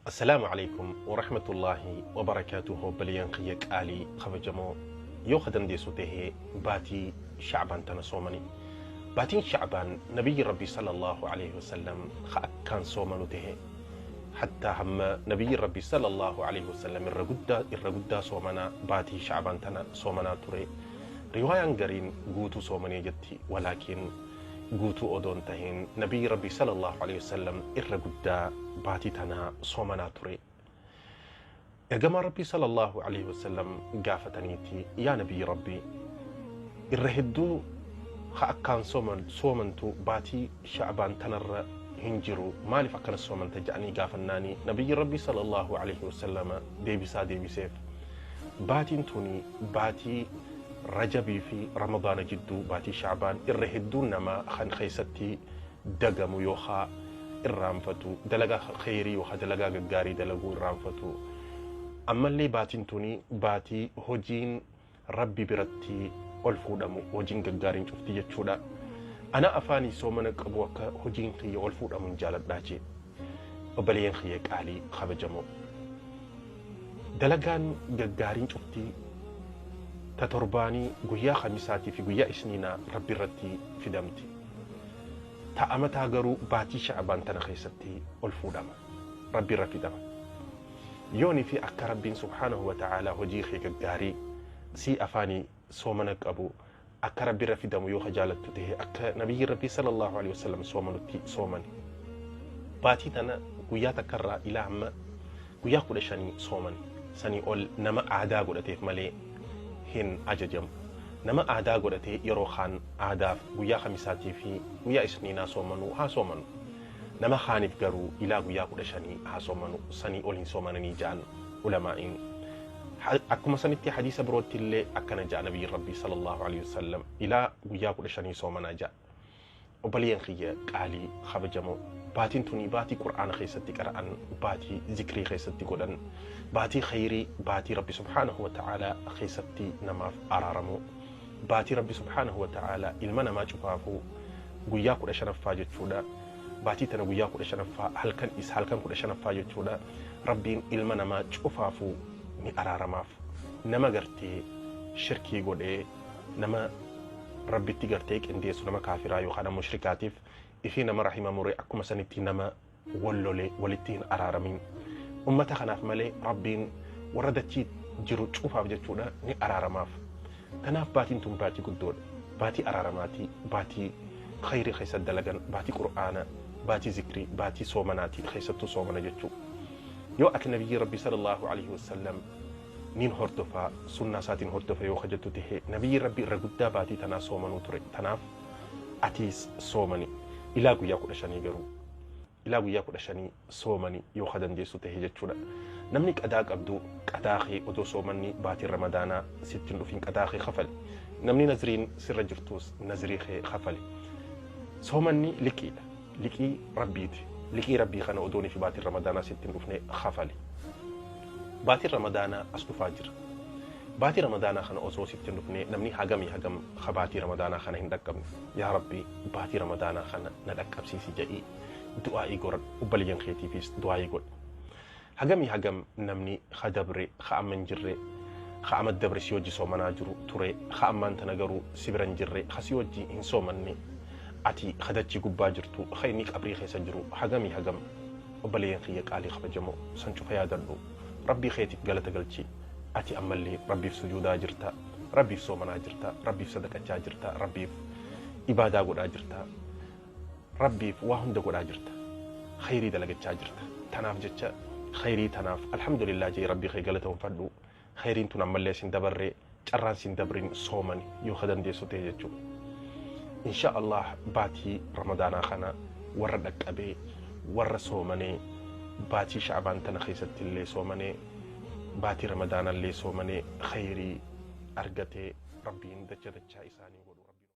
Assalaamu Aleykum Warahmatullaahi Wabarakaatuhu Obboleeyyan kiyya qaalii kabajamoo, yoo ka dandeessu tahe baatii Sha'baan tana soomani. Baatiin Sha'baan Nabiyyi Rabbii Sallallaahu Aleyhi Wasallam ka akkaan soomanu tahe. Hattaa hamma Nabiyyi Rabbii Sallallaahu Aleyhi Wasallam irra guddaa irra guddaa soomanaa baatii Sha'baan tana soomanaa ture. Riwaayaan gariin guutuu soomanee jetti, walaakin guutuu odoo hin tahin Nabiyyi Rabbii Sallallaahu Aleyhi Wasallam irra guddaa baatii tanaa soomanaa ture. Ergamaa Rabbii Sallallaahu Aleyhi Wasallam gaafataniiti, yaa Nabiyyi Rabbii, irra hedduu ka akkaan soomantu baatii Sha'baan tanarra hin jiru, maaliif akkana soomanta ja'anii gaafannaani, Nabiyyi Rabbii Sallallaahu Aleyhi Wasallama deebisaa deebiseef, baatiin tuni baatii Rajabii fi Ramadaana jidduu, baatii Sha'baan irra hedduun namaa kan keessatti dagamu yookaa irraanfatu, dalagaa kheyrii yookaa dalagaa gaggaarii dalaguu irraanfatu. Ammallee baatiin tuni baatii hojiin Rabbi biratti ol fuudhamu, hojiin gaggaariin cufti jechuudha. Ana afaanii soomana qabu akka hojiin kiyya ol fuudhamun jaaladhaa jee. Obboleeyyan kiyya qaalii kabajamoo. Dalagaan gaggaariin cufti ta torbaanii guyyaa Khamisaatii fi guyyaa Isniinaa Rabbi irratti fidamti. Ta amataa garuu baatii Sha'baan tana keessatti ol fuudhama. Rabbi irra fidama. Yooni fi akka Rabbiin subhaanahu wa ta'aalaa hojii kee gaggaarii sii afaanii soomana qabu akka Rabbi irra fidamu yoo ka jaalattu tahe, akka Nabiyyiin Rabbii sallallahu alaihi wasallam soomanutti soomani. Baatii tana guyyaa takka irraa ilaa hamma guyyaa 15 soomani. Sanii ol nama aadaa godhateef malee hin ajajamu. Nama aadaa godhatee yeroo kaan aadaaf guyyaa Khamisaatii fi guyyaa Isniinaa soomanu haa soomanu. Nama kaaniif garuu ilaa guyyaa 15 haa soomanu, sanii ol hin soomananii ja'an ulamaa'iin. Akkuma sanitti hadiisa birootti illee akkana ja'a Nabiyyiin Rabbii sallallahu alaihi wasallam, ilaa guyyaa 15 soomanaa ja'a. Obboleeyyan kiyya qaalii kabajamoo, baatiin tuni baatii Qur'aana keessatti qara'an, baatii zikrii keessatti godhan, baatii khayrii, baatii Rabbi subhaanahu wa ta'aalaa keessatti namaaf araaramu, baatii Rabbi subhaanahu wa ta'aalaa ilma namaa cufaafuu guyyaa 15ffaa jechuudha. Baatii tana guyyaa 15ffaa, halkan isa halkan 15ffaa jechuudha. Rabbiin ilma namaa cufaafuu ni araaramaaf. Nama gartee shirkii godhee, nama Rabbitti gartee qindeessu, nama kaafiraa yookaan nama mushrikaatiif ifii nama rahima mure, akkuma sanitti nama wal lole walitti hin araaramin. Ummata kanaaf malee Rabbiin warra dachii jiru cufaaf jechuudha ni araaramaaf. Tanaaf baatiin tun baatii guddoodha. Baatii araaramaatii, baatii khayrii keessa dalagan, baatii Qur'aana, baatii zikrii, baatii soomanaati, keessattuu soomana jechuu. Yoo ati Nabiyyii Rabbii sallallahu alaihi wasallam niin hordofaa, sunnaa isaatiin hordofa yoo ka jettu tahe, Nabiyyiin Rabbii irra guddaa baatii tanaa soomanuu ture. Tanaaf atiis soomani. Ilaa guyyaa 15 garuu. Ilaa guyyaa 15 soomani yoo ka dandeessu tahe jechuudha. Namni qadaa qabdu qadaa kee odoo soomanni baatiin Ramadaanaa sitti hin dhufin qadaa kee kafali. Namni nazriin sirra jirtuus nazrii kee kafali. Soomanni liqiidha. Liqii Rabbiiti. Liqii Rabbii kana odoonii fi baatiin Ramadaanaa sitti hin dhufne kafali. Baatiin Ramadaanaa as dhufaa jira. Baatii Ramadaanaa kana osoo sitti hin dhufne namni hagamii hagam ka baatii Ramadaanaa kana hin dhaqqabne. Yaa Rabbi, baatii Ramadaanaa kana na dhaqqabsiisi jedhii du'aa'ii goradhu. Obboleeyyan keetiifis du'aa'ii godhi. Hagamii hagam namni ka dabre, ka amma hin jirre, ka ama dabre si wajji soomanaa jiru ture, ka ammaan tana garuu si bira hin jirre, ka si wajji hin soomanne, ati ka dachii gubbaa jirtu, ka inni qabrii keessa jiru hagamii hagam. Obboleeyyan kiyya qaalii kabajamoo, san cufa yaadadhu. Rabbii keetiif galata galchi. Ati ammallee Rabbiif sujuudaa jirta, Rabbiif soomanaa jirta, Rabbiif sadaqachaa jirta, Rabbiif ibaadaa godhaa jirta, Rabbiif waa hunda godhaa jirta. Khayrii dalagachaa jirta. Tanaaf jecha khayrii tanaaf alhamdulillah jee Rabbii kee galatoonfadhu. Khayriin tun ammallee sin dabarre, carraan sin dabrin, soomani yoo ka dandeessu ta'e jechuudha. Insha Allah baatii Ramadaanaa kana warra dhaqqabee, warra soomanee, baatii Sha'baan tana keessatti illee soomanee, baatii Ramadaanaa illee soomanee khayrii argatee, Rabbiin dacha dachaa isaanii godhu.